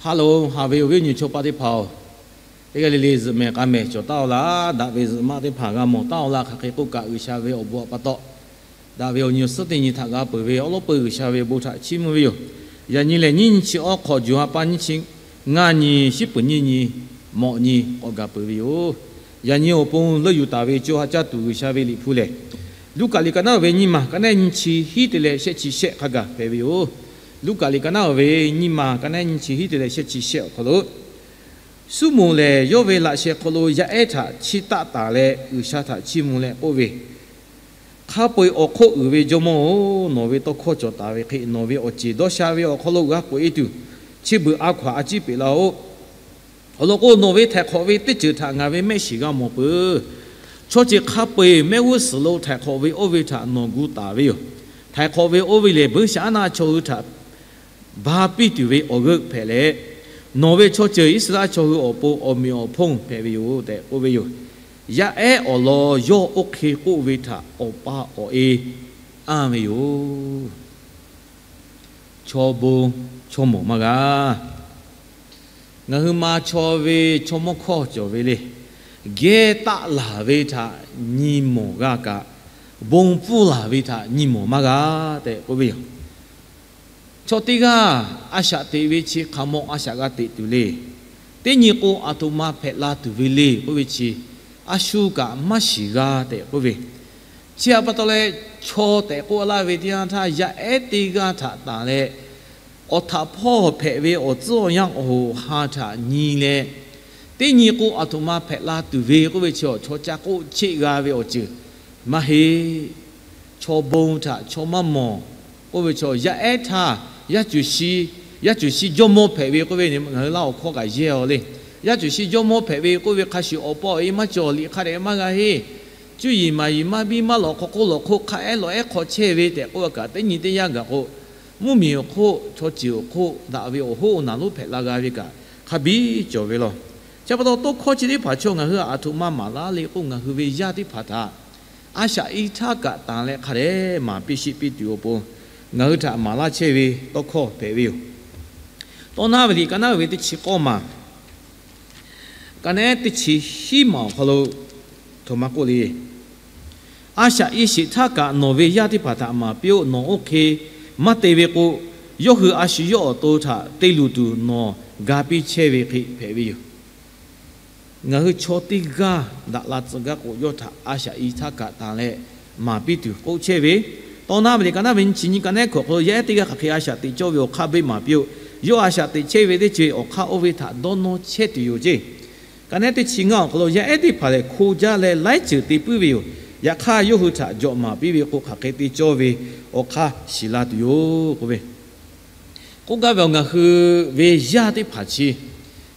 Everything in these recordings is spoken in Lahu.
Hello, haꞈ ve awˬ viˉ awˬ nyi chaw paˆ teˇ hpaˍ-oˬ, teˇ g'aˇ le le zuhꞈ mehˍ k'a mehˍ cawˬ taˉ-aw laˇ. Daꞈ ve zuhꞈ maˆ teˇ hpaˍ g'a mawˬ taˉ-aw laˇ. Hk'aˬ hk'e k'oˆ kaꞈ, G'uiˬsha ve awˬ bon htaꞈ pa taw, daꞈ ve awˬ nyi awˬ suhˉ teˇ nyi htaꞈ g'a peuˬ ve awˉ lawˉ peu G'uiˬsha ve awˬ bon htaꞈ chiˇ mvuh ve yoˬ. Yaꞈ nyi lehˬ, nyiˇ nyi chi awˉ hk'awꞈ, juˬ ha pa nyiˇ chi ngaˇ nyi, shiˉ peuˍ nyiˇ nyi, mawꞈ nyi k'awꞈ gaˬ peuˬ ve yoˬ. Yaꞈ nyi awˬ pon leuˆ yuˬ taˍ ve co ha caˇ tuˬ G'uiˬsha ve liꞈ hpu lehˬ, Luˉkaꞈ liꞈ ka naˉ ve nyiˇ maˬ ka naˉ nyiˇ chi hiˉ te leh shehˆ chi shehˆ hk'a gaˬ hpehꞈ ve yoˬ. Luˉkaꞈ liꞈ ka naˉ ve nyiˇ maˬ ka naˉ nyiˇ chi hiˉ te leh shehˆ chi shehˆ awˬ hk'aw lo, Suˉmonˍ lehˬ yawˇ ve laꞈ sheh hk'aw lo yaˇ ehˉ htaꞈ chiˇ taˆ taˍ leh, G'uiˬsha htaꞈ chiˇ mvuh leh k'oˆ ve, Hk'a peu-eˬ awˬ hk'oˆ uiˍ ve Jawˇmawˇ-oˬ, nawˬ ve tawˇ hkawˇ cawˬ taˍ ve hk'e, nawˬ ve awˬ ceˬ dawˇ sha ve awˬ hk'aw lo g'a k'oꞈ-e tuˬ, chi beuꞈ a hkaw-anˬ a ciˉ peꞈ laˇ-oˆ. Awˬ lawn k'o, nawˬ ve htaiˍ hk'awꞈ ve teˇ ceuˬ htaꞈ ngaˬ ve mehˆ shiˍ g'a mawˬ peuˬ. Chaw ceuˬ hk'a peu-eˬ mehˆ g'uˇ suhˍ lo htaiˍ hk'awꞈ ve oˇ ve htaꞈ nawˬ gu taˍ ve yoˬ. Htaiˍ hk'awꞈ ve oˇ ve lehˬ, buiˇshaˆaˉnaˆ chaw hui htaꞈ ba piˇ tuˬ ve awˬ g'euˆ hpehꞈ leh, nawˬ ve chaw ceuˬ Iˉsaˍreˍlaˆ chaw hui awˬ pon awˬ meꞈ awˬ hponˇ hpehꞈ ve yoˬ tehꞈ k'oˆ ve yoˬ. Yaˇ ehˉ awˬ lawn yawˇ oˇ hk'e k'oˆ ve htaꞈ awˬ pa awˬ e anˇ ve yoˬ. Chaw bon chaw mawˬ maˇ g'a. Ngaˬ hui ma chaw ve chaw mawˇ hkawˇ cawˬ ve le. Geh taˆ laˬ ve htaꞈ nyi mawˬ g'a kaꞈ, bon pfuhˇ laˬ ve htaꞈ nyi mawˬ maˇ g'a tehꞈ k'oˆ ve yoˬ. Chaw teˇ g'aˇ a shaꞈ teꞈ ve chi hk'aˬ mawˇ a shaꞈ g'a teꞈ tuˬ le. Teˇ nyi k'o, aˬ htoꞈ ma hpehꞈ la tuˬ ve le k'oˆ ve chi, a shu kaꞈ maˇ shiˍ g'a tehꞈ k'oˆ ve. Chi htaꞈ pa taw leh, chaw tehꞈ k'oˆ laˇ ve teˇ yanˇ htaˇ, yaˇ ehˉ teˇ g'aˇ htaꞈ tanˬ leh, awˬ htaꞈ hpawˇ hpehꞈ ve awˬ tcuhˉ awˬ yanˇ awˬ hoꞈ ha htaꞈ nyi leh, teˇ nyi k'o, aˬ htoꞈ ma hpehꞈ la tuˬ ve k'oˆ ve chi, chaw ca k'oˆ cheˆ g'a ve awˬ ceuˬ maˇ heˆ. Chaw bon htaꞈ chaw maˇ mawˬ k'oˆ ve chaw, yaˇ ehˉ htaˇ, yaˇ cuˬ shi, yaˇ cuˬ shi jawˇmawˇ hpehꞈ ve k'oˆ ve, ngaˬ hui Laˇ huˍ hkawˇ kaꞈ yehˇ-aw le. Yaˇ cuˬ shi jawˇmawˇ hpehꞈ ve k'oˆ ve, hk'a shuˍ awˬ pa awˬ e maˇ cawˬ, liꞈ hk'a dehꞈ maˇ g'a henˇ. Cuˇ yiˍ maˍ yiˍ maˇ biˇ maˇ lawꞈ hk'aw k'oˆ lawꞈ hk'oˆ hk'a ehˉ lawꞈ ehˉ hk'aw chehˇ ve tehꞈ k'oˆ kaꞈ, teˇ nyi teˇ yanˇ gaˬ k'o, mvuhˇmiˬ awˬ hk'oˆ, chaw ceuˬ awˬ hk'oˆ, daꞈ ve awˬ hoˉ awˬ naˬ lonˉ hpehꞈ la g'a ve kaꞈ, hk'a biˇ cawˬ ve law. Chi pa taw, tawˇ hkawˇ chi teˇ hpaˍ chaw ngaˬ hui aˬ htoꞈ ma maˍ laˇ le k'o, ngaˬ hui ve yaˇ teˇ hpaˍ htaꞈ a shaꞈ i htaˇ kaꞈ tanˬ leh hk'a dehꞈ maˍ piˇ sheˆ piˇ tuˬ awˬ pon, ngaˬ hui htaꞈ maˍ laˇ chehˇ ve tawˇ hkawˇ hpehꞈ ve yoˬ. Tawˇ naˉ ve liꞈ ka naˉ ve teˇ chi k'awˇ maˬ, ka naˉ teˇ chi hiˉ maˬ awˬ hk'aw lo, htoꞈ ma k'oˆ le. A shaꞈ i sheˍ htaˇ kaꞈ nawˬ ve yaˇ teˇ hpaˍ htaꞈ maˍ piˇ-oˆ. Nawˬ oˇ hk'e maˇ te ve k'o, yawˇ hui a shu yawˇ awˬ to htaꞈ te luˬ tuˬ nawˬ ga piˇ chehˇ ve hk'e hpehꞈ ve yoˬ. Ngaˬ hui chaw teˇ g'aˇ daꞈ la tcuh gaˇ k'o, yawˇ htaꞈ a shaꞈ i htaˇ kaꞈ tanˬ leh maˍ piˇ tuˬ k'oˆ chehˇ ve. Tawˇ naˉ ve liꞈ ka naˉ ve nyiˇ chi nyiˇ, ka naˉ hkawꞈ hk'aw lo, yaˇ ehˉ teˇ g'aˇ hk'aˬ hk'e a shaꞈ teꞈ cawˇ ve awˬ hk'aˇ beˆ maˍ piˇ-oˆ. Yawˇ a shaꞈ teꞈ chehˇ ve teˇ ceuˬ awˬ hk'aˇ oˇ ve htaꞈ dawˇ nawˇ chehˇ tuˬ yoˬ ceˇ. Ka naˉ teˇ chi ngaˇ awˬ hk'aw lo, yaˇ ehˉ teˇ hpaˍ lehˬ hko jaˇ leh laiˉ ceuˬ te puiˉ ve yoˬ. Yaꞈ hk'aˇ, yawˇ hui htaꞈ jawꞈ maˍ piˇ ve k'o, hk'aˬ hk'e te cawˇ ve awˬ hk'aˇ shiˍ la tuˬ yoˬ k'oˆ ve. K'oˆ gaˇ ve, ngaˬ hui ve yaˇ teˇ hpaˍ chi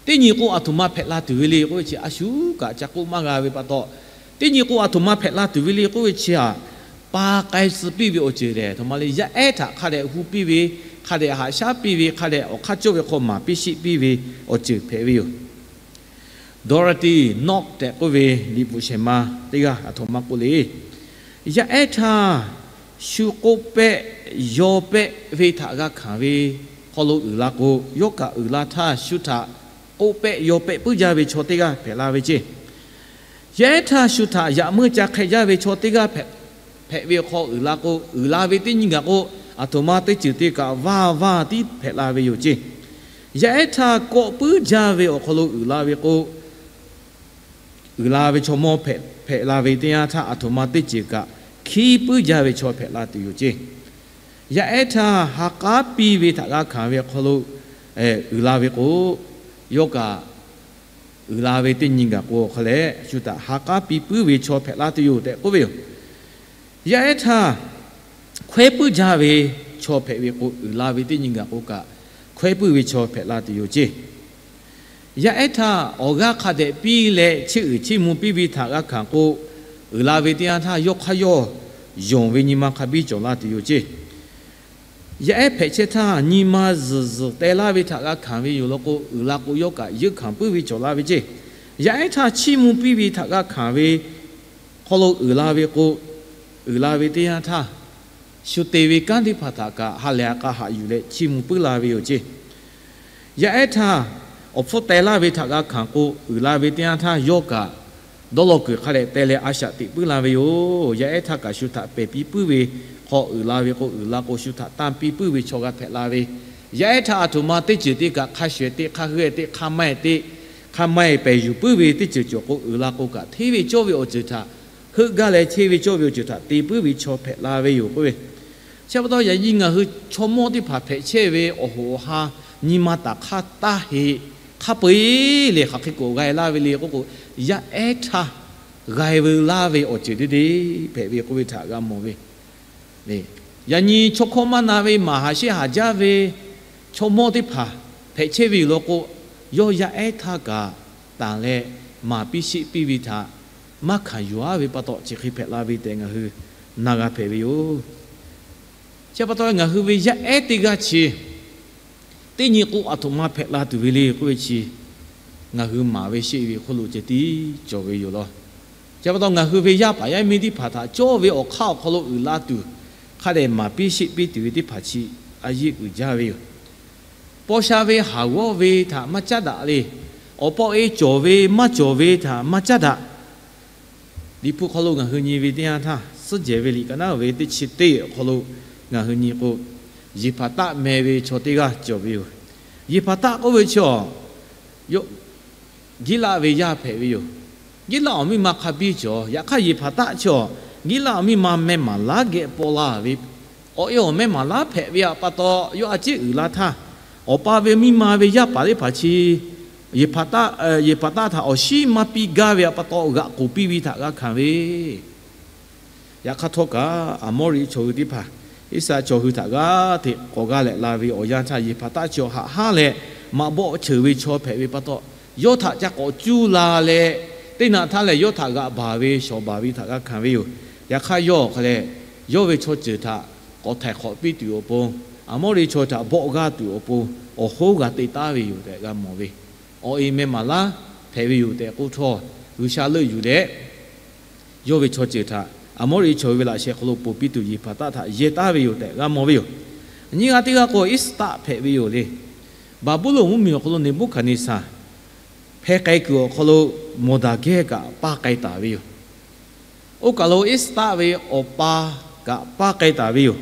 teˇ nyi k'o, aˬ htoꞈ ma hpehꞈ la tuˬ ve le k'oˆ ve chi, a shu kaꞈ ca k'oˆ maˇ g'a ve pa taw, teˇ nyi k'o, aˬ htoꞈ ma hpehꞈ la tuˬ ve le k'oˆ ve chi htaꞈ pa k'ai tcuh piˇ ve awˬ ceuˬ lehˬ, htoꞈ ma le, yaˇ ehˉ htaꞈ hk'a dehꞈ hu piˇ ve, hk'a dehꞈ haꞈ shaˉ piˇ ve, hk'a dehꞈ awˬ hk'aˇ cawˇ ve hk'aw maˍ piˇ sheˆ piˇ ve awˬ ceuˬ hpehꞈ ve yoˬ. Dorothy Knox tehꞈ k'oˆ ve liꞈ bvuhꞈ shehˍ ma teˇ g'aˇ aˬ htoꞈ ma k'oˆ le. Yaˇ ehˉ htaˇ shu k'oˆ pehˆ yaw pehˆ ve htaꞈ g'a hkanˍ ve hk'aw lo uiˍ la k'o, yawˇ kaꞈ uiˍ la htaˇ shu htaꞈ k'oˆ pehˆ yaw pehˆ puiˉ jaˇ ve chaw teˇ g'aˇ hpehꞈ la ve ceˇ. Yaˇ ehˉ htaˇ shu htaꞈ yaꞈ meuˇ ca hk'e jaˇ ve chaw teˇ g'aˇ hpehꞈ ve awˬ hk'aw uiˍ la k'o, uiˍ la ve teˇ nyi gaˬ k'o, aˬ htoꞈ ma teˇ ceuˬ te kaꞈ vaˇ vaˇ tiˉ hpehꞈ la ve yoˬ ceˇ. Yaˇ ehˉ htaˇ kawˆ puiˉ jaˇ ve awˬ hk'aw lo uiˍ la ve k'o, uiˍ la ve chaw mawˇ hpehꞈ la ve teˇ yanˇ htaˇ, aˬ htoꞈ ma teˇ ceuˬ kaꞈ hkiˉ puiˉ jaˇ ve chaw hpehꞈ la tuˬ yoˬ ceˇ. Yaˇ ehˉ htaˇ ha k'aˉ piˇ ve htaꞈ g'a hkanˍ ve awˬ hk'aw lo uiˍ la ve k'o, yawˇ kaꞈ uiˍ la ve teˇ nyi gaˬ k'o, awˬ hk'aw leh shu htaꞈ ha k'aˉ piˇ puiˉ ve chaw hpehꞈ la tuˬ yoˬ tehꞈ k'oˆ ve yoˬ. Yaˇ ehˉ htaˇ hkawehˉ puiˉ jaˇ ve chaw hpehꞈ ve k'o, uiˍ la ve teˇ nyi gaˬ k'o kaꞈ hkawehˉ puiˉ ve chaw hpehꞈ la tuˬ yoˬ ceˇ. Yaˇ ehˉ htaˇ awˬ g'aˇ hk'a dehꞈ piˇ leh, chiˇ uiˍ chiˇ mvuh piˇ ve htaꞈ g'a hkanˍ k'o, uiˍ la ve teˇ yanˇ htaˇ yawˇ hk'aˇ yawˇ yonˍ ve nyi ma hk'a biˇ cawˬ la tuˬ yoˬ ceˇ. Yaˇ ehˉ hpehꞈ chehˇ htaˇ, nyi ma zuhˬ zuhˬ teh laˇ ve htaꞈ g'a hkanˍ ve yoˬ law k'o, uiˍ la k'o yawˇ kaꞈ yeunˇ hkanˍ puiˉ ve cawˬ la ve ceˇ. Yaˇ ehˉ htaˇ chiˇ mvuh piˇ ve htaꞈ g'a hkanˍ ve hk'aw lo uiˍ la ve k'o, uiˍ la ve teˇ yanˇ htaˇ, shu te ve kanˉ teˇ hpaˍ htaꞈ kaꞈ ha lehˬ ha k'a haꞈ yuˬ leh chiˇ mvuh puiˉ la ve yoˬ ceˇ. Yaˇ ehˉ htaˇ awˬ hpfuhˇ teh laˇ ve htaꞈ g'a hkanˍ k'o, uiˍ la ve teˇ yanˇ htaˇ yawˇ kaꞈ dawˇ law kuiˬ hk'a dehꞈ teh leh a shaꞈ teꞈ puiˉ la ve yoˬ. Yaˇ ehˉ htaˇ kaꞈ shu htaꞈ pehˬ piˇ puiˉ ve hk'aw uiˍ la ve k'o, uiˍ la k'o shu htaꞈ tanˇ piˇ puiˉ ve chaw g'a hpehꞈ la ve. Yaˇ ehˉ htaˇ aˬ htoꞈ ma teˇ ceuˬ te kaꞈ hk'a shuˍ ehˍ te, hk'a hui ehˍ te, hk'a ma ehˍ te, hk'a ma ehˍ pehˬ yuˬ puiˉ ve teˇ ceuˬ cawˬ k'o, uiˍ la k'o kaꞈ hteˇ ve cawˇ ve awˬ ceuˬ htaꞈ heuˆ gaˇ leh, hteˇ ve cawˇ ve awˬ ceuˬ htaꞈ te puiˉ ve chaw hpehꞈ la ve yoˬ k'oˆ ve. Chi pa taw yaꞈ nyi ngaˬ hui chaw mawˇ teˇ hpaˍ hpehꞈ chehˇ ve awˬ hoꞈ awˬ ha nyi ma taˍ hk'aˇ taˇ heˆ. Hk'a peu-eˬ lehˬ hk'aˬ hk'e k'o g'a laˇ ve le k'oˆ k'o, yaˇ ehˉ htaˇ g'a veu laˇ ve awˬ ceuˬ teˇ deˇ hpehꞈ ve k'oˆ ve htaꞈ g'a mawˬ ve. Yaꞈ nyi chaw hkawˇ maˇ na ve, maˍ haˍ sheˆ haˍ jaˇ ve chaw mawˇ teˇ hpaˍ hpehꞈ chehˇ ve yoˬ law k'o, yawˇ yaˇ ehˉ htaˇ kaꞈ tanˬ leh maˍ piˇ sheˆ piˇ ve htaꞈ maˇ hkanˍ yuˬ-a ve pa taw, chi hk'e hpehꞈ la ve tehꞈ ngaˬ hui na g'a hpehꞈ ve yoˬ. Chi pa taw ngaˬ hui ve yaˇ ehˉ teˇ g'aˇ chi teˇ nyi k'o aˬ htoꞈ ma hpehꞈ la tuˬ ve le k'oˆ ve chi, ngaˬ hui maˍ ve sheˆ ve hk'oˆ lo ceh tiˉ cawˬ ve yoˬ law. Chi pa taw ngaˬ hui ve yaˇ paˍ yaˇ miˇ teˇ hpaˍ htaꞈ cawˇ ve awˬ hk'aˇ awˬ hk'aw lo uiˍ la tuˬ hk'a dehꞈ maˍ piˇ sheˆ piˇ tuˬ ve teˇ hpaˍ chi a yiˇ uiˍ jaˇ ve yoˬ. Paw sha ve haˍ g'awˇ ve htaꞈ maˇ caˉ daꞈ le. Awˬ pa awˬ e cawˬ ve maˇ cawˬ ve htaꞈ maˇ caˉ daꞈ. Liꞈ hpu hk'aw lo ngaˬ hui nyi ve teˇ yanˇ htaˇ, suhˉ jehˬ ve liꞈ ka naˉ ve teˇ chi teˇ awˬ hk'aw lo ngaˬ hui nyi k'o, Yeˍhpaˍtaˆ meh ve chaw teˇ g'aˇ cawˬ ve yoˬ. Yeˍhpaˍtaˆ k'oˆ ve chi awˬ, Giˉlaˆ ve yaˇ hpehꞈ ve yoˬ. Giˉlaˆ awˬ miˇ ma hk'a biˇ cawˬ. Yaꞈ hk'aˇ Yeˍhpaˍtaˆ chi awˬ, Giˉlaˆ awˬ miˇ ma meh maˍ laˉ geh paw la ve, awˬ e awˬ meh maˍ laˉ hpehꞈ ve pa taw, yawˇ a ciˉ uiˍ la htaˇ, awˬ pa ve miˇ ma ve yaˇ paˍ teˇ hpaˍ chi Yeˍhpaˍtaˆ htaꞈ awˬ shinˉ maˇ piˇ gaˇ ve pa taw, g'aꞈ k'oˍ piˇ ve htaꞈ g'a hkanˍ ve. Yaꞈ hk'aˇ htawˇ kaꞈ, Aˍmawˇriˆ chaw hui teˇ hpaˍ Iˉsaˍreˍlaˆ chaw hui htaꞈ g'aˇ hteꞈ k'awꞈ g'aˇ leh la ve awˬ yanˇ htaˇ, Yeˍhpaˍtaˆ chi awˬ haꞈ haˉ leh maꞈ bawˆ cheuˬ ve chaw hpehꞈ ve pa taw, yawˇ htaꞈ ca k'awꞈ cuˇ la leh, teˇ naꞈ htaˇ lehˬ yawˇ htaꞈ g'aꞈ baˬ ve shawˍ baˬ ve htaꞈ g'a hkanˍ ve yoˬ. Yaꞈ hk'aˇ yawˇ awˬ hk'a leh, yawˇ ve chaw ceuˬ htaꞈ k'awꞈ htaiˍ hk'awꞈ piˇ tuˬ awˬ pon, Aˍmawˇriˆ chaw htaꞈ bawˆ g'aˇ tuˬ awˬ pon awˬ hoˉ g'a te taˉ ve yoˬ tehꞈ g'a mawˬ ve. Awˬ e meh maˍ laˉ hpehꞈ ve yoˬ tehꞈ k'oˆ htawˇ, G'uiˬsha leuˆ yuˬ leh, yawˇ ve chaw ceuˬ htaꞈ Aˍmawˇriˆ chaw hui ve laꞈ sheh hk'aw lo poˬ piˇ tuˬ Yeˍhpaˍtaˆ htaꞈ yehˇ taˉ ve yoˬ tehꞈ g'a mawˬ ve yoˬ. Nyiˇ g'aˇ teˇ g'aˇ k'o Iˉsaˍtaˆ hpehꞈ ve yoˬ le. Baˍbuˍlonˍ mvuhˇmiˬ awˬ hk'aw lo Neˍbuˆhkaˍneˍsaˍ hpeh k'ai kuiˬ awˬ hk'aw lo Mawˬdaˍgehˇ kaꞈ paˇ k'ai taˍ ve yoˬ. Oˇ kaˬ lo Iˉsaˍtaˆ ve awˬ pa kaꞈ paˇ k'ai taˍ ve yoˬ.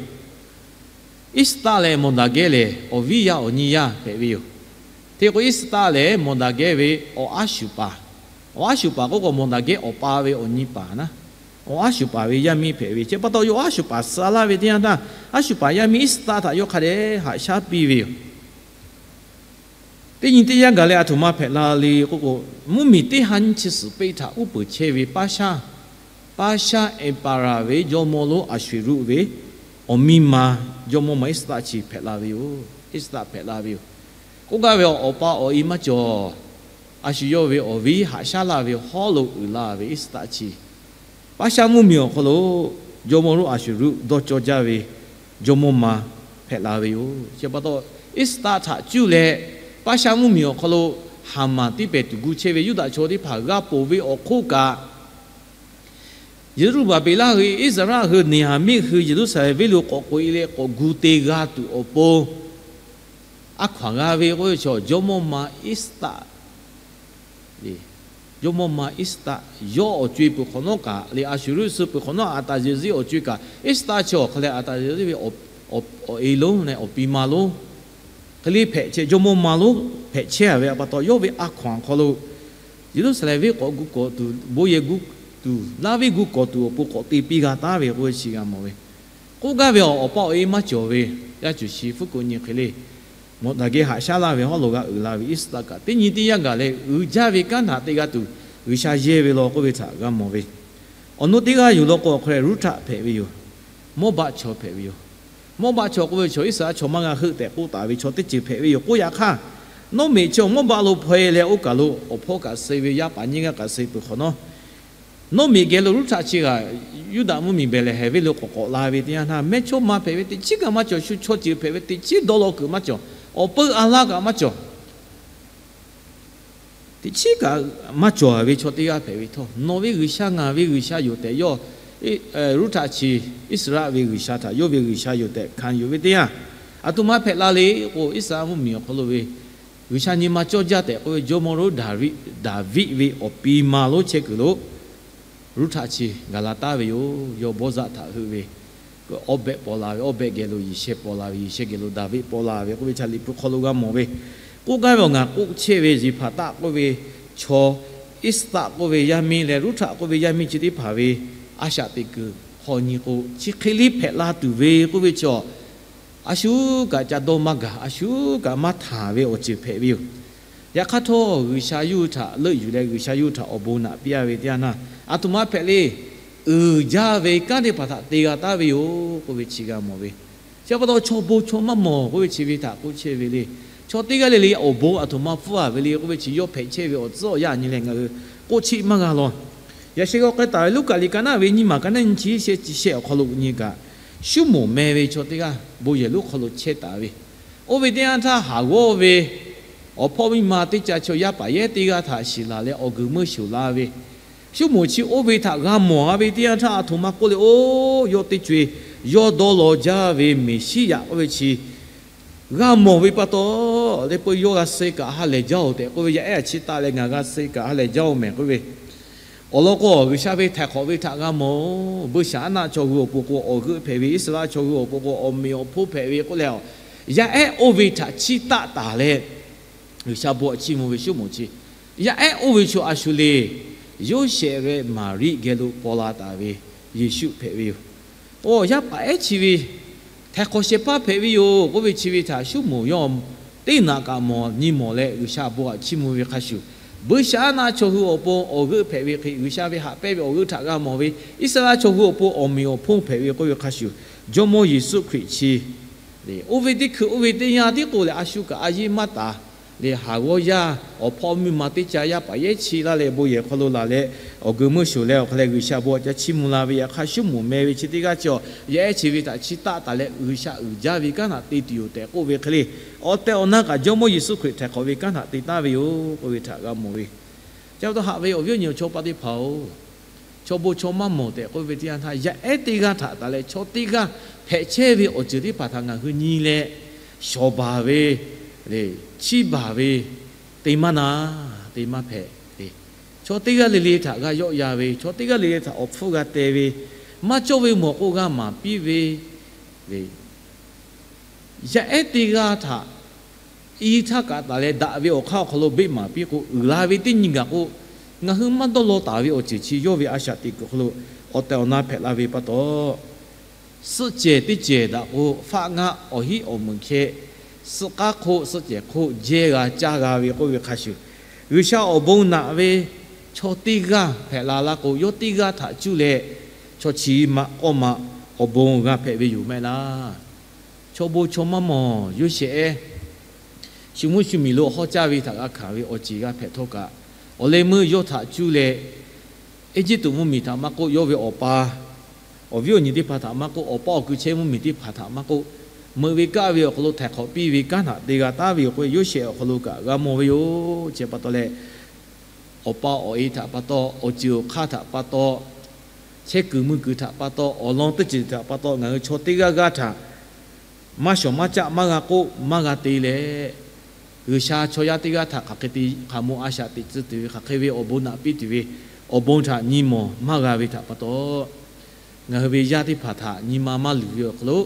Iˉsaˍtaˆ leh Mawˬdaˍgehˇ lehˬ, awˬ viˉ yaˇ awˬ nyi yaˇ hpehꞈ ve yoˬ. Hk'e k'o, Iˉsaˍtaˆ lehˬ Mawˬdaˍgehˇ ve awˬ aˉ shuˍ paˍ, awˬ aˉ shuˍ paˍ k'oˆ k'o, Mawˬdaˍgehˇ awˬ pa ve awˬ nyi paˍ naˉ, awˬ aˉ shuˍ paˍ ve yaˇ miˇ hpehꞈ ve. Chi pa taw, yawˇ aˉ shuˍ paˍ suh laˇ ve teˇ yanˇ htaˇ, aˉ shuˍ paˍ yaˇ miˇ Iˉsaˍtaˆ htaꞈ yawˇ hk'a dehꞈ haꞈ shaˉ piˇ ve yoˬ. Teˇ nyi teˇ yanˇ gaˬ leh aˬ htoꞈ ma hpehꞈ la le k'oˆ k'o, mvuhˇmiˬ teˇ ha nyiˇ chi suhˍ peˆ htaꞈ uˉ peunˍ chehˇ ve Paˉshaˆ, Paˉshaˆ emperor ve jawˇmawˇ lonˉ Aˍsuˍruˆ ve awˬ miˇ ma jawˇmawˇ ma Iˉsaˍtaˆ chi hpehꞈ la ve yoˬ. Iˉsaˍtaˆ hpehꞈ la ve yoˬ. K'oˆ gaˇ ve, awˬ pa awˬ e maˇ cawˬ. A shu yawˇ ve awˬ viˉ haꞈ shaˉ laˇ ve hawˉ lo uiˍ la ve Iˉsaˍtaˆ chi Paˉshaˆ mvuhˇmiˬ awˬ hk'aw lo jawˇmawˇ lonˉ Aˍsuˍruˆ dawˇ cawˇ jaˇ ve jawˇmawˇ ma hpehꞈ la ve yoˬ. Chi pa taw, Iˉsaˍtaˆ htaꞈ cuˇ leh Paˉshaˆ mvuhˇmiˬ awˬ hk'aw lo Haˍmaˍ tiˉ pehˍ tuˬ gu chehˇ ve Yuˇdaꞈ chaw teˇ hpaˍ g'a ponˬ ve awˬ hk'oˆ kaꞈ, Yeˍruˆbaˍbeˍlaˆ hui, Iˉsaˍreˍlaˆ hui, Neˍhaˍmiˆ hui Yeˍruˆsaˍlehnˍ venˇ lo k'awꞈ k'oꞈ-e leh k'awꞈ gu te g'a tuˬ awˬ pon, a hkaw anˬ g'a ve k'oˆ ve chaw jawˇmawˇ ma Iˉsaˍtaˆ jawˇmawˇ ma Iˉsaˍtaˆ yawˇ awˬ co-e peuˬ hk'awꞈ nawˉ kaꞈ leh, Aˍsuˍruˆ suh peuˬ hk'awꞈ nawˉ Aˍtaˍyeˍzeˆ awˬ co-e kaꞈ, Iˉsaˍtaˆ chi awˬ hk'a leh Aˍtaˍyeˍzeˆ ve awˬ e lonˉ leh awˬ pi ma lonˉ hk'e le hpehꞈ chehˇ, jawˇmawˇ ma lonˉ hpehꞈ chehˇ ve pa taw, yawˇ ve a hkaw anˬ hk'aw lo Yeˍruˆsaˍlehnˍ venˇ k'awꞈ gu kawꞈ tuˬ, bon yehˬ gu tuˬ, laˇ venˇ gu kawꞈ tuˬ awˬ pon k'awꞈ te piˇ g'a taˉ ve k'oˆ ve chi g'a mawˬ ve. K'oˆ gaˇ ve, awˬ pa awˬ e maˇ cawˬ ve, yaˇ cuˬ shi hpu kuꞈ nyi hk'e le, Mawˬdaˍgehˇ haꞈ shaˉ laˇ ve hawˉ lo g'a uiˍ la ve Iˉsaˍtaˆ kaꞈ, teˇ nyi teˇ yanˇ gaˬ leh uiˍ jaˇ ve kanˉ htaꞈ teˇ g'aˇ tuˬ G'uiˬsha yehˇ ve law k'oˆ ve htaꞈ g'a mawˬ ve. Awˬ nu teˇ g'aˇ yoˬ law k'o, awˬ hk'a leh Ruˉhtaˆ hpehꞈ ve yoˬ. Mawˇbaˆ chaw hpehꞈ ve yoˬ. Mawˇbaˆ chaw k'oˆ ve chaw Iˉsaˍreˍlaˆ chaw maˇ g'a heuˆ tehꞈ k'oˆ taˍ ve chaw teˇ ceuˬ hpehꞈ ve yoˬ. K'oˆ yaꞈ hk'aˇ, Nawˉmiꞈ chi awˬ Mawˇbaˆ lo hpaw-e leh oˇ kaˬ lo awˬ hpawˇ kaꞈ suh ve, yaˇ paˍ nyiˇ g'aˇ kaꞈ suh peuˬ hk'awꞈ nawˉ, Nawˉmiꞈ geh lo Ruˉhtaˆ chi kaꞈ Yuˇdaꞈ mvuhˇmiˬ Behˍlehˍhehnˍ venˇ lo k'awꞈ k'awꞈ la ve teˇ yanˇ htaˇ, mehˇchawˇma hpehꞈ ve teꞈ chiˉ kaꞈ maˇ cawˬ. Shu chaw ceuˬ hpehꞈ ve teꞈ chiˉ dawˇ law kuiˬ maˇ cawˬ. Awˬ peu a laˇ kaꞈ maˇ cawˬ. Teꞈ chiˉ kaꞈ maˇ cawˬ ve chaw teˇ g'aˇ hpehꞈ ve htawˇ, nawˬ ve G'uiˬsha ngaˬ ve G'uiˬsha yoˬ tehꞈ yawˇ Ruˉhtaˆ chi Iˉsaˍreˍlaˆ ve G'uiˬsha htaꞈ yawˇ ve G'uiˬsha yoˬ tehꞈ hkanˍ yuˬ ve teˇ yanˇ, aˬ htoꞈ ma hpehꞈ la le k'o, Iˉsaˍreˍlaˆ mvuhˇmiˬ awˬ hk'aw lo ve G'uiˬsha nyi ma cawˇ jaˇ tehꞈ k'oˆ ve jawˇmawˇ lonˉ Daˍviˆ, Daˍviˆ ve awˬ pi ma lonˉ chehˇ kuiˬ lo Ruˇhtaꞈ chi gaˬ la taˍ ve yoˬ. Yawˇ bawˇ zaˆ htaꞈ heuˆ ve, Awˇbehˆ paw la ve, Awˇbehˆ geh lo Yehˬshehˇ paw la ve, Yehˬshehˇ geh lo Daˍviˆ paw la ve k'oˆ ve, cha Liꞈ hpu hk'aw lo g'a mawˬ ve. K'oˆ gaˇ ve awˬ ngaˬ k'oˆ chehˇ ve Yeˍhpaˍtaˆ k'oˆ ve chaw, Iˉsaˍtaˆ k'oˆ ve yaˇ miˇ leh Ruˇhtaꞈ k'oˆ ve yaˇ miˇ chi teˇ hpaˍ ve a shaꞈ teꞈ kuiˬ hk'aw nyi k'o, chi hk'e liˇ hpehꞈ la tuˬ ve k'oˆ ve chaw, a shu kaꞈ ca dawˇ maˇ gaˬ, a shu kaꞈ maˇ htanˍ ve awˬ ceuˬ hpehꞈ ve yoˬ. Yaꞈ hk'aˇ htawˇ, G'uiˬsha yawˇ hui htaꞈ leuˆ yuˬ leh G'uiˬsha yawˇ hui htaꞈ awˬ bon naꞈ piˇ-a ve teˇ yanˇ, aˬ htoꞈ ma hpehꞈ le. Uiˍ jaˇ ve kanˉ teˇ hpaˍ htaꞈ te g'a taˍ ve yoˬ k'oˆ ve chi g'a mawˬ ve. Chi pa taw, chaw bon chaw maˇ mawˬ k'oˆ ve chi ve htaꞈ k'oˆ chehˇ ve le. Chaw teˇ g'aˇ le le awˬ bon aˬ htoꞈ ma pfuhˇ-a ve le k'oˆ ve chi yawˇ hpehꞈ chehˇ ve awˬ tcuhˉ awˬ yanˇ nyi leh ngaˬ hui k'oˆ chiˆ maˇ g'a lawˬ. Yaꞈ sheh g'a k'ai taˍ ve Luˉkaꞈ liꞈ ka naˆ ve nyiˇ maˬ ka naˆ nyiˇ chi shehˆ chi shehˆ awˬ hk'aw lo nyi kaꞈ, Suˉmonˍ meh ve chaw teˇ g'aˇ bon yehˬ lonˉ hk'aw lo chehˇ taˍ ve, oˇ ve teˇ yanˇ htaˇ haˍ g'awˇ ve awˬ hpawˇ miˇ ma teˇ ca chaw yaˇ paˍ yehˉ teˇ g'aˇ htaꞈ shiˍ laˬ leh awˬ guiˬ meuˇ shoˍ la ve, Suˉmonˍ chi oˇ ve htaꞈ g'a mawˬ-a ve teˇ yanˇ htaˇ, aˬ htoꞈ ma k'oˆ le, oˇ yawˇ teˇ co-e yawˇ dawˇ law jaˇ ve Meˍsiˉyaꞈ k'oˆ ve chi g'a mawˬ ve pa taw, leh peu yawˇ g'a suh kaꞈ ha lehˬ jaˇ-oˬ tehꞈ k'oˆ ve, yaˇ ehˉ a chi taˆ leh ngaˬ g'a suh kaꞈ ha lehˬ jaˇ-oˬ mehˍ k'oˆ ve, awˬ lawn k'o, G'uiˬsha ve htaiˍ hk'awꞈ ve htaꞈ g'a mawˬ-oˬ. Buiˇshaˆaˉnaˆ chaw hui awˬ pon k'o awˬ g'euˆ hpehꞈ ve, Iˉsaˍreˍlaˆ chaw hui awˬ pon k'o awˬ meꞈ awˬ hponˇ hpehꞈ ve k'oˆ leh, yaˇ ehˉ oˇ ve htaꞈ chiˇ taˆ taˍ leh, G'uiˬsha bon htaꞈ chiˇ mvuh ve Suˉmonˍ chi, yaˇ ehˉ oˇ ve chaw a shu le, Yoˇsehꞈ leh Maˍriˆ geh lo paw la taˍ ve Yeˍsuˆ hpehꞈ ve yoˬ. Oˇ, yaˇ paˍ ehˉ chi ve htaiˍ hk'awꞈ shehˍ hpaˇ hpehꞈ ve yoˬ k'oˆ ve chi ve htaꞈ Suˉmonˍ yawˇ teˇ naꞈ kaꞈ mawˬ nyi mawˬ leh G'uiˬsha bon htaꞈ chiˇ mvuh ve hk'a shuˍ, Buiˇshaˆaˉnaˆ chaw hui awˬ pon awˬ g'euˆ hpehꞈ ve hk'e G'uiˬsha ve haꞈ pehnˇ ve awˬ g'euˆ htaꞈ g'a mawˬ ve, Iˉsaˍreˍlaˆ chaw hui awˬ pon awˬ meꞈ awˬ hponˇ hpehꞈ ve k'oˆ ve hk'a shuˍ, Jawˇmawˇ Yeˍsuˆ Hkriꞈ chi oˇ ve teˇ hkui oˇ ve teˇ yanˇ tiˉ k'o lehˬ, a shu kaꞈ a yiˇ maˇ taˍ leh, haˍ g'awˇ yaˇ awˬ hpawˇ miˇ ma teˇ ca yaˇ paˍ yehˉ chi laˇ leh bon yehˬ hk'aw lo laˬ leh, awˬ geu meuˇ shoˍ leh awˬ hk'a leh G'uiˬsha bon htaꞈ ca chiˇ mvuh la ve. Yaꞈ hk'aˇ Suˉmonˍ meh ve chi teˇ g'aˇ chi awˬ yaˇ ehˉ chi ve htaꞈ chiˇ taˆ taˍ leh, G'uiˬsha uiˍ jaˇ ve kanˉ htaꞈ te tuˬ yoˬ tehꞈ k'oˆ ve hk'e le, awˬ tehˬ awˬ na kaꞈ Jawˇmawˇ Yeˍsuˆ Hkriꞈ htaiˍ hk'awꞈ ve kanˉ htaꞈ te taˍ ve yoˬ k'oˆ ve htaꞈ g'a mawˬ ve. Chi pa taw haꞈ ve awˬ viˉ awˬ nyi awˬ chaw paˆ teˇ hpaˍ-oˬ, chaw bon chaw maˇ mawˬ tehꞈ k'oˆ ve teˇ yanˇ htaˇ, yaˇ ehˉ teˇ g'aˇ htaꞈ taˍ leh chaw teˇ g'aˇ hpehꞈ chehˇ ve awˬ ceuˬ teˇ hpaˍ htaꞈ ngaˬ hui nyi leh, shawˍ baˬ ve, chiˇ baˬ ve, te maˇ na, te maˇ hpehꞈ. Chaw teˇ g'aˇ le le htaꞈ g'a yawˆ yan ve, chaw teˇ g'aˇ le le htaꞈ awˬ hpfuhˇ g'a te ve, maˇ cawˇ ve mawˬ k'o g'a maˍ piˇ ve, yaˇ ehˉ teˇ g'aˇ htaꞈ i htaˇ kaꞈ taˍ leh daꞈ ve awˬ hk'aˇ awˬ hk'aw lo beˆ maˍ piˇ k'o, uiˍ la ve teˇ nyi gaˬ k'o, ngaˬ hui maˇ dawˇ law taˍ ve awˬ ceuˬ chi yawˇ ve a shaꞈ teꞈ kuiˬ hk'aw lo awˬ tehˬ awˬ na hpehꞈ la ve pa taw, suhˆ cehˬ teˇ cehˬ daꞈ k'o, faˆ ngaˆ awˬ hiˉ awˬ meunˍ hkeh, suhˆ k'aˉ hk'oˆ suhˆ cehˬ hk'oˆ jehˇ g'a caˇ g'a ve k'oˆ ve hk'a shuˍ, G'uiˬsha awˬ bon naꞈ ve chaw teˇ g'aˇ hpehꞈ la laˇ k'o, yawˇ teˇ g'aˇ htaꞈ cuˇ leh chaw chi ma k'awˇ ma awˬ bon g'a hpehꞈ ve yoˬ mehˆ laˇ. Chaw bon chaw maˇ mawˬ Yoˇsehꞈ ehˉ shu mvuhˇ shu miˬ lo hawˉ caˇ ve htaꞈ g'a hkanˍ ve awˬ ceˬ g'a hpehꞈ htawˇ kaꞈ, awˬ leh meuˇ yawˇ htaꞈ cuˇ leh Eˇjiˇtuꞈ mvuhˇ miˬ htaꞈ maˇ k'oˆ, yawˇ ve awˬ pa awˬ viˉ awˬ nyi teˇ hpaˍ htaꞈ maˇ k'oˆ, awˬ paˇ awˬ kui chehˇ mvuhˇ miˬ teˇ hpaˍ htaꞈ maˇ k'oˆ, meuꞈ ve kaˆ ve awˬ hk'aw lo htaiˍ hk'awꞈ piˇ ve kanˉ htaꞈ te g'a taˉ ve yoˬ k'o, Yoˇsehꞈ awˬ hk'aw lo kaꞈ g'a mawˬ ve yoˬ. Chi pa taw leh, awˬ pa awˬ e htaꞈ pa taw, awˬ ceuˬ awˬ hk'aˇ htaꞈ pa taw, chehˇ kuiˬ mui kuiˬ htaꞈ pa taw, awˬ lawn teˇ ceuˬ htaꞈ pa taw, ngaˬ hui chaw teˇ g'aˇ g'aˇ htaꞈ maˇ shawˍ maˇ caˆ maˇ g'a k'oˆ maˇ g'a te leh, G'uiˬsha chaw yaˇ teˇ g'aˇ htaꞈ hk'aˬ hk'e te hk'aˬ mo a shaꞈ teꞈ tcuh tuˬ ve, hk'aˬ hk'e ve awˬ bon naꞈ piˇ tuˬ ve, awˬ bon htaꞈ nyi mawˬ maˇ g'a ve htaꞈ pa taw, ngaˬ hui ve yaˇ teˇ hpaˍ htaꞈ nyi ma maˇ luˬ ve awˬ hk'aw lo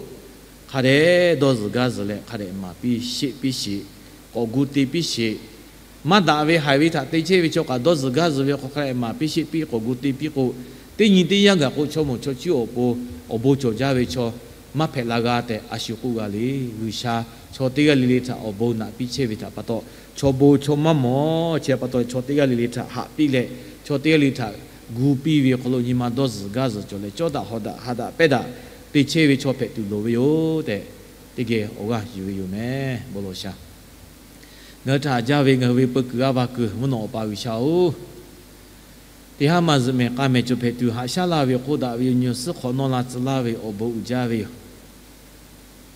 hk'a dehꞈ dawˇ zuhˬ gaˇ zuhˬ leh hk'a dehꞈ maˍ piˇ sheˆ piˇ sheˍ, k'awꞈ gu te piˇ sheˍ. Maˇ daꞈ ve haiˬ ve htaꞈ te chehˇ ve chaw kaꞈ dawˇ zuhˬ gaˇ zuhˬ ve awˬ hk'aw hk'a dehꞈ maˍ piˇ sheˆ piˇ k'awꞈ gu te piˇ k'o, teˇ nyi teˇ yanˇ gaˬ k'o chaw mawˬ chaw cuˉ awˬ pon awˬ bon cawˬ jaˇ ve chaw maˇ hpehꞈ la g'a tehꞈ a shu k'oˆ g'a le. G'uiˬsha chaw teˇ g'aˇ le le htaꞈ awˬ bon naꞈ piˇ chehˇ ve htaꞈ pa taw, chaw bon chaw maˇ mawˬ. Chi pa taw chaw teˇ g'aˇ le le htaꞈ haꞈ piˇ leh, chaw teˇ g'aˇ le le htaꞈ gu piˇ ve awˬ hk'aw lo nyi ma dawˇ zuhˬ gaˇ zuhˬ cawˬ leh, cawˇ daꞈ hawˍ daꞈ haꞈ daꞈ pehnˇ daꞈ te chehˇ ve chaw hpehꞈ tuˬ loˍ ve yoˬ tehꞈ, teˇ geh awˬ g'aˇ yuˬ ve yoˬ mehˍ. Bon lawˬ shaˍ. Ngaˬ hui htaꞈ haꞈ jaˇ ve ngaˬ hui ve peu kuiˬ g'aˇ va kuiˬ mvuhˇ naw awˬ pa G'uiˬsha-oˬ, teˇ haˉ maˇ zuhꞈ mehˍ k'a mehˍ cawˬ hpehꞈ tuˬ haꞈ shaˉ laˇ ve awˬ hk'oˆ daꞈ ve yoˬ. Nyi awˬ suhˉ hk'awꞈ nawˇ la tcuh laˇ ve awˬ bon uiˍ jaˇ ve yoˬ.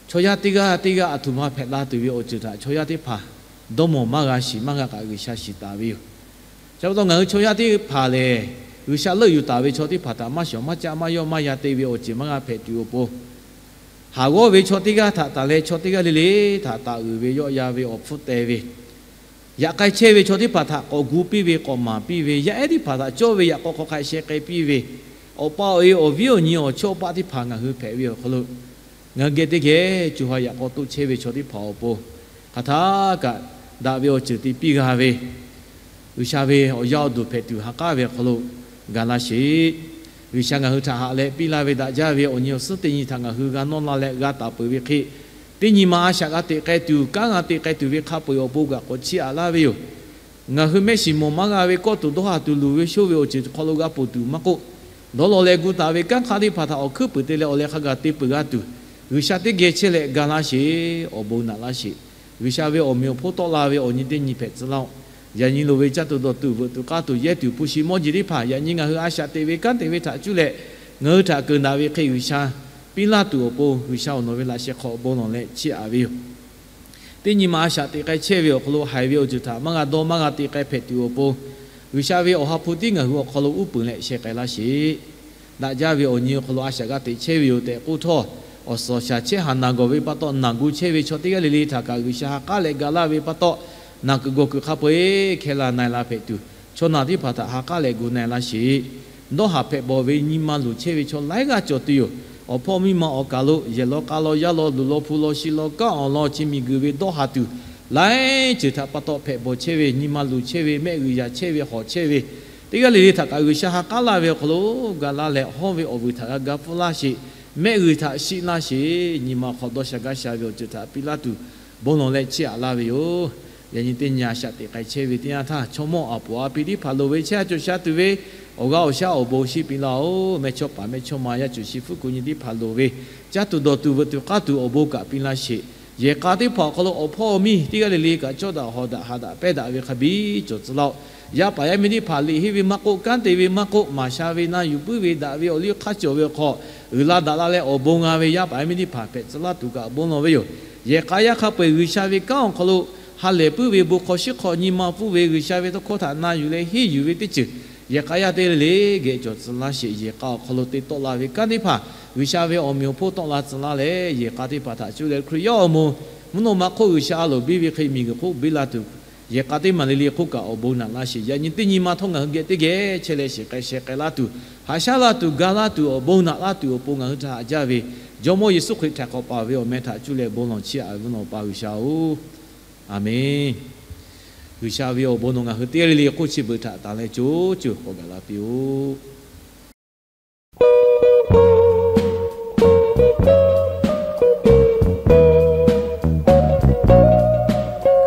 Chaw yaˇ teˇ g'aˇ teˇ g'aˇ aˬ htoꞈ ma hpehꞈ la tuˬ ve awˬ ceuˬ htaꞈ chaw yaˇ teˇ hpaˍ dawˇ mawˬ maˇ g'a shiˍ maˇ g'a kaꞈ G'uiˬsha shiˍ taˍ ve yoˬ. Chi pa taw ngaˬ hui chaw yaˇ teˇ hpaˍ lehˬ, G'uiˬsha leuˆ yuˬ taˍ ve chaw teˇ hpaˍ htaꞈ maˇ shawˍ maˇ caˆ maˇ yawˆ maˇ yan te ve awˬ ceuˬ maˇ g'a hpehꞈ tuˬ awˬ pon, haˍ g'awˇ ve chaw teˇ g'aˇ htaꞈ taˍ leh chaw teˇ g'aˇ le le htaꞈ taˍ uiˍ ve yawˆ yan ve awˬ hpfuhˇ teh ve, Yaꞈ k'ai chehˇ ve chaw teˇ hpaˍ htaꞈ k'awꞈ gu piˇ ve, k'awꞈ maˍ piˇ ve, yaˇ ehˉ teˇ hpaˍ htaꞈ cawˇ ve yaꞈ k'aw hk'aw hk'a sheh k'ai piˇ ve, awˬ pa awˬ e awˬ viˉ awˬ nyi awˬ chawˇ paˆ teˇ hpaˍ ngaˬ hui hpehꞈ ve awˬ hk'aw lo, ngaˬ hui geh teˇ geh co ha yaꞈ k'aw toˆ chehˇ ve chaw teˇ hpaˍ awˬ pon hk'aˬ htaˇ kaꞈ daꞈ ve awˬ ceuˬ te piˇ g'a ve, G'uiˬsha ve awˬ yaˇ awˬ duˬ hpehꞈ tuˬ ha k'aˉ ve awˬ hk'aw lo ga laˇ sheˍ. G'uiˬsha ngaˬ hui htaꞈ haꞈ leh piˇ laˇ ve daꞈ jaˇ ve awˬ nyi awˬ suhˉ teˇ nyi htaꞈ ngaˬ hui g'a nawˇ la leh g'a taˍ peuˬ ve hk'e, teˇ nyi ma a shaꞈ g'a teꞈ k'ai tuˬ, kanˉ g'a teꞈ k'ai tuˬ ve hk'a peu-eˬ awˬ pon kaꞈ k'awꞈ chiˇ aꞈ laˇ ve yoˬ. Ngaˬ hui mehˆ shiˍ mawˬ maˇ g'a ve kawˇ tuˬ dawˇ haˍ tuˬ luˬ ve shoˇ ve awˬ ceuˬ hk'aw lo g'a ponˬ tuˬ maˇ k'oˆ, dawˇ law leh gu taˍ ve kanˉ hk'aˇ teˇ hpaˍ htaꞈ awˬ hkuiˉ puiˍ te leh awˬ leh hk'a gaˬ te peuˬ g'a tuˬ, G'uiˬsha teˇ geh chehˇ leh ga laˇ sheˍ. Awˬ bon naꞈ laˇ sheˍ. G'uiˬsha ve awˬ meꞈ awˬ hponˇ tawˆ la ve awˬ nyi teˇ nyi hpehꞈ tcuh laˇ-oˆ. Yaꞈ nyi loˍ ve caˇ tuˬ dawˬ tuˬ veuꞈ tuˬ k'aˇ tuˬ yehˇ tuˬ hpu shi mawˇ jeˬ teˇ hpaˍ yaꞈ nyi ngaˬ hui a shaꞈ teꞈ ve kanˉ te ve htaꞈ cuˇ leh ngaˬ hui htaꞈ keunˍ daꞈ ve hk'e G'uiˬsha piˇ laˇ tuˬ awˬ pon G'uiˬsha awˬ nawˬ ve laꞈ sheh hk'aw bon lawˬ leh chiˇ aꞈ ve yoˬ. Teˇ nyi ma a shaꞈ teꞈ k'ai chehˇ ve awˬ hk'aw lo haiˬ ve awˬ ceuˬ htaꞈ maˇ g'a dawˇ maˇ g'a te k'ai hpehꞈ tuˬ awˬ pon, G'uiˬsha ve awˬ ha hpu tiˉ ngaˬ hui awˬ hk'aw lo uˉ peunˍ leh sheh k'ai laˇ sheˍ. Daꞈ jaˇ ve awˬ nyi awˬ hk'aw lo a shaꞈ g'a teꞈ chehˇ ve yoˬ tehꞈ k'oˆ htawˇ, awˬ suhˍ awˬ shaˍ chehˇ haˍ naˬ gawˬ ve pa taw naˬ gu chehˇ ve chaw teˇ g'aˇ le le htaꞈ kaꞈ G'uiˬsha ha k'aˉ leh ga laˇ ve pa taw, naˬ kuiˬ gawˬ kuiˬ hk'a peu-eˬ hkeh la na-e la hpehꞈ tuˬ, chaw naˬ teˇ hpaˍ htaꞈ ha k'aˉ leh gu na-e laˇ sheˍ. Dawˇ haˍ hpehꞈ bawˬ ve nyi ma luˬ chehˇ ve chaw laiˉ g'aˇ cawˬ tuˬ yoˬ. Awˬ hpawˇ miˇ ma awˬ kaˬ lo yehˬ law k'a law yaˇ law luˬ law hpu law shi law kanˉ awˬ lawn chi miˬ guiˬ ve dawˇ haˍ tuˬ, laiˉ ceuˬ htaꞈ pa taw hpehꞈ bawˬ chehˇ ve, nyi ma luˬ chehˇ ve, mehˆ g'uiˬ yaꞈ chehˇ ve hawˍ chehˇ ve, teˇ g'aˇ le le htaꞈ kaꞈ G'uiˬsha ha k'aˉ laˇ ve awˬ hk'aw lo ga laˇ leh, hawˇ ve awˬ vuiˬ htaꞈ g'a ga pfuhˇ laˇ sheˍ. Mehˆ g'uiˬ htaꞈ shiˆ laˇ sheˍ. Nyi ma awˬ hk'aw dawˇ sha gaˇ sha ve awˬ ceuˬ htaꞈ piˇ laˇ tuˬ bon lawˬ leh chiˇ aꞈ laˇ ve yoˬ. Yaꞈ nyi teˇ nyi a shaꞈ teꞈ k'ai chehˇ ve teˇ yanˇ htaˇ, chaw mawˇ aˍ poˍ aˍ pi teˇ hpaˍ loˍ ve chehˇ a cawˬ sha tuˬ ve awˬ g'aˇ awˬ shaˉ awˬ bon shiˉ piˇ laˇ-oˆ. Mehˇchawˇpaˍ mehˇchawˇma yaˇ cuˬ shi fuˉ kuˬ nyi teˇ hpaˍ loˍ ve caˇ tuˬ dawˬ tuˬ veuꞈ tuˬ k'aˇ tuˬ awˬ bon kaꞈ piˇ laˇ sheˍ. Yehˬ k'a teˇ hpaˍ awˬ hk'aw lo awˬ hpawˇ awˬ miˇ teˇ g'aˇ le le kaꞈ cawˇ daꞈ hawˍ daꞈ haꞈ daꞈ pehnˇ daꞈ ve hk'a biˇ cawˬ tcuh laˇ-oˆ. Yaˇ paˍ yaˇ miˇ teˇ hpaˍ liꞈ henˇ ve maˇ k'oˆ, kanˉ te ve maˇ k'oˆ, maˍ sha ve na yuˬ puiˉ ve daꞈ ve awˬ liˇ hk'aˇ cawˬ ve awˬ hk'aw uiˍ la daꞈ la leh awˬ bon g'a ve yaˇ paˍ yaˇ miˇ teˇ hpaˍ hpehꞈ tcuh laˇ tuˬ kaꞈ bon lawˬ ve yoˬ. Yehˬ k'a yaˇ hk'a peu-eˬ G'uiˬsha ve kanˉ awˬ hk'aw lo ha lehˬ puiˉ ve bon hk'aw shiˉ hk'aw nyi ma pfuhˇ ve G'uiˬsha ve tawˇ hkawˇ htaꞈ na yuˬ leh henˇ yuˬ ve teˇ ceuˬ yehˬ k'a yaˇ teˇ g'aˇ le le geh cawˬ tcuh laˇ sheˍ. Yehˬ k'a awˬ hk'aw lo te tawˆ la ve kanˉ teˇ hpaˍ G'uiˬsha ve awˬ meꞈ awˬ hponˇ tawˆ la tcuh laˇ leh, yehˬ k'a teˇ hpaˍ htaꞈ cuˇ leh Hkriꞈ yaˇ awˬ moˍ mvuhˇ naw ma hk'oˆ G'uiˬsha a loˍ biˇ ve hk'e miˬguiˬ hk'oˆ biˇ la tuˬ, yehˬ k'a teˇ maˬ le le hk'oˆ kaꞈ awˬ bon naꞈ laˇ sheˍ. Yaꞈ nyi teˇ nyi ma htawˇ ngaˬ hui geh teˇ geh chehˇ leh shiˍ k'ai sheh k'ai laˇ tuˬ, haꞈ shaˉ laˇ tuˬ, ga laˇ tuˬ, awˬ bon naꞈ laˇ tuˬ awˬ pon ngaˬ hui htaꞈ haꞈ jaˇ ve Jawˇmawˇ Yeˍsuˆ Hkriꞈ htaiˍ hk'awꞈ paˍ ve awˬ meh htaꞈ cuˇ leh bon lawˬ chiˇ aꞈ ve mvuhˇ naw ma pa G'uiˬsha-oˬ, Aˍmenˇ. G'uiˬsha ve awˬ bon nawˬ ngaˬ hui teˇ g'aˇ le le k'oˆ chi beuꞈ htaꞈ tanˬ leh co co k'awꞈ gaˬ la piˇ-oˆ.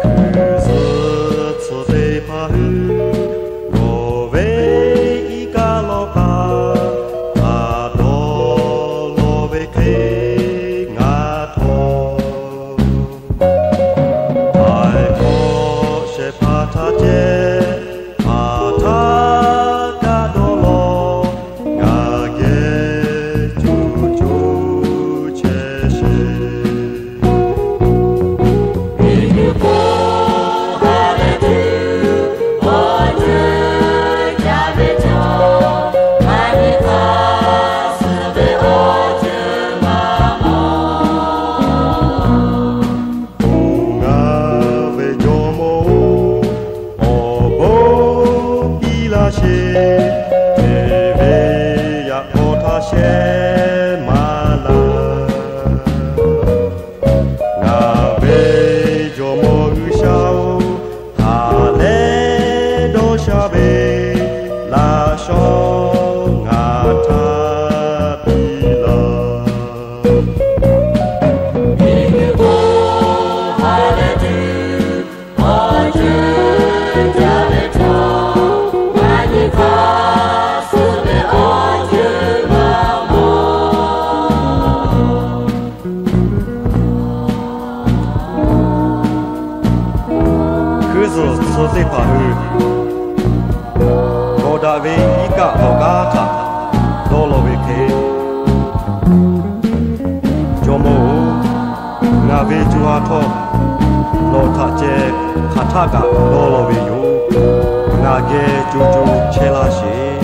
Hkui zuhˬ tcuh teˇ hpaˍ hui, nawˬ ve iˉ kaˆ lawˇ hk'aˇ htaꞈ dawˇ law ve hk'e ngaˬ htawˇ, Htaiˍ hkawˇ shehˍ hpaˇ htaꞈ ceh, hpaˍ htaˇ kaꞈ dawˇ law, ngaˬ geh co co chehˇ sheˍ. Ngaˬ ve Jawˇmawˇ-oˬ, awˬ bon piˇ laˇ sheˍ. Teˇ ve yaꞈ k'aw htaˇ shehˉ maˇ laˇ. Ngaˬ ve Jawˇmawˇ G'uiˬsha-oˬ, haꞈ leh dawˇ sha ve laꞈ shawˉ ngaˬ htaꞈ piˇ laˇ. Hkui zuhˬ tcuh teˇ hpaˍ hui, kawꞈ daꞈ ve iˉ kaˆ awˬ g'aˇ htaꞈ dawˇ law ve hk'e, Jawˇmawˇ-oˬ, ngaˬ ve co ha htawˇ nawˬ htaꞈ ceh hk'aˬ htaˆ kaꞈ dawˇ law ve yoˬ. Ngaˬ geh co co chehˇ laˇ sheˍ.